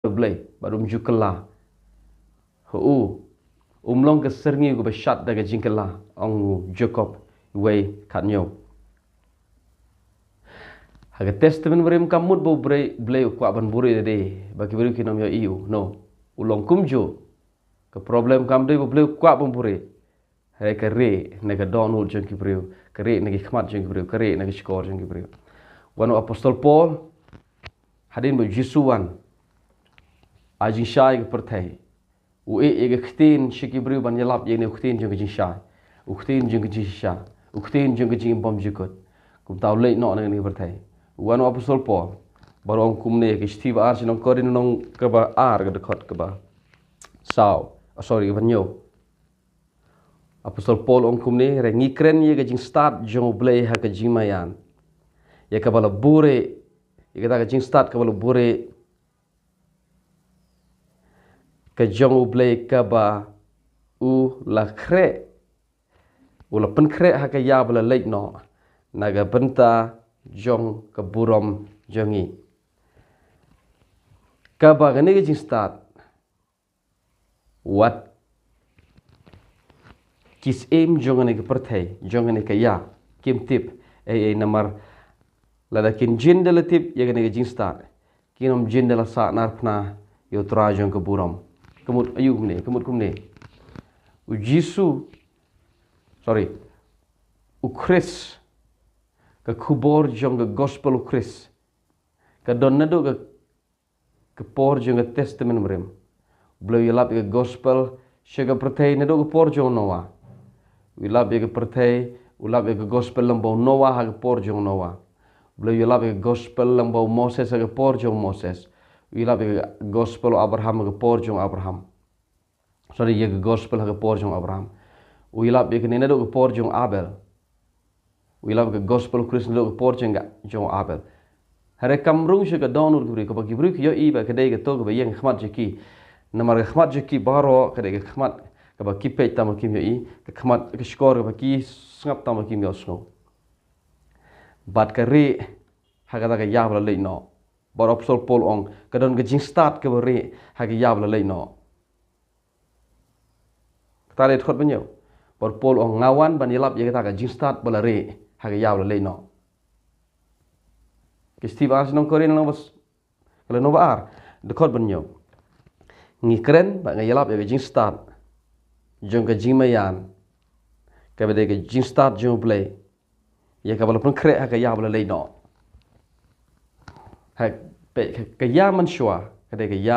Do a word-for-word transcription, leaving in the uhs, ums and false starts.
U Blei bad um ju kylla ha u. Um long ka syrngiew kaba shad da ka jingkylla, ong u Jakob wei khatñiew. Ha ka Testament Barim kam mut ba U Blei, Blei u kwah ban buhrieh lade ba ki briew kin ym ïohi u. No, u long kumjuh. Ka problem kam dei ba U Blei u kwah ban buhrieh. Hynrei ka rieh na ka dohnud jong ki briew, ka rieh na ki khmat jong ki briew, ka rieh na ka shkor jong ki briew. Wan u Apostol Paul, hadien ba u Jisu u wan ai jingshai ha ka pyrthei, u ïeh ïa ka ktien sha ki briew ban ïalap ïa une u ktien jong ka jingshai, u ktien jong ka jingshisha, u ktien jong ka jingim bymjukut. Kumta u leit noh na kane ka pyrthei. U wan u Apostol Paul bad u ong kumne ha ka shithi ba ar sha ki nong Korinth, lynnong kaba ar, ka dkhot kaba saw, oh, sorry, kaba hynñiew. Apostol Paul u ong kumne: Hynrei ngi kren ïa ka jingstad jong U Blei ha ka jingmaïan, ïa kaba la buhrieh, ïa kata ka jingstad kaba la buhrieh ka jong U Blei, kaba u la khreh, u la pynkhreh ha ka ïa ba la leit noh na ka bynta jong ka burom jong ngi. Kaba kane ka jingstad, wat ki syiem jong kane ka pyrthei, jong kane ka ïa, kim tip ei ei, namar lada kin jin da la tip ïa kane ka jingstad, kin ym jin da la sah narphna ïa u Trai jong ka burom. Ka mut aïu kumne? Ka mut kumne: U Jisu, sorry, U Khrist, ka khubor jong ka gospel U Khrist ka don naduh ka, ka por jong ka Testament Barim. U Blei u ïalap ïa ka gospel sha ka pyrthei naduh ka por jong u Noah. U ïalap ïa ka pyrthei, u ïalap ïa ka gospel lyngba u Noah ha ka por jong u Noah. U Blei u ïalap ïa ka gospel lyngba u Moses ha ka por jong u Moses. U ïalap ïa ka gospel u Abraham ha ka por jong u Abraham. Sorry, ïa ka gospel ha ka por jong u Abraham. U ïalap ïa kane naduh ka por jong u Abel. U ïalap ïa ka gospel U Khrist naduh ka por jong ka, jong u Abel. Hynrei kam rung sha ka dohnud ki briew, kaba ki briew ki ïohi ba ka dei kato kaba ïeng ha khmat jong ki. Namar ka khmat jong ki baroh ka dei ka khmat kaba ki peit tang ba kim ïohi, ka khmat, ka shkor kaba ki sngap tang ba kim ïohsngew. Bad ka rieh ha kata ka ïa ba la leit noh. Bad u Apostol Paul u ong ka don ka jingstad kaba rieh ha ka ïa ba la leit noh. Kata dei dkhot ba hynñiew. Bad u Paul u ong: Nga wan ban ïalap ïa kata ka jingstad ba la rieh ha ka ïa ba la leit noh. Ka shithi ba ar sha ki nong Korinth, lynnong ba s-, ka lynnong ba ar, dkhot ba hynñiew: Ngi kren bad ngi ïalap ïa ka jingstad jong ka jingmaïan, kaba dei ka jingstad jong U Blei, ïa kaba la pynkhreh ha ka ïa ba la leit noh. Ha, peit, ka, ka ïa mynshuwa ka dei ka ïa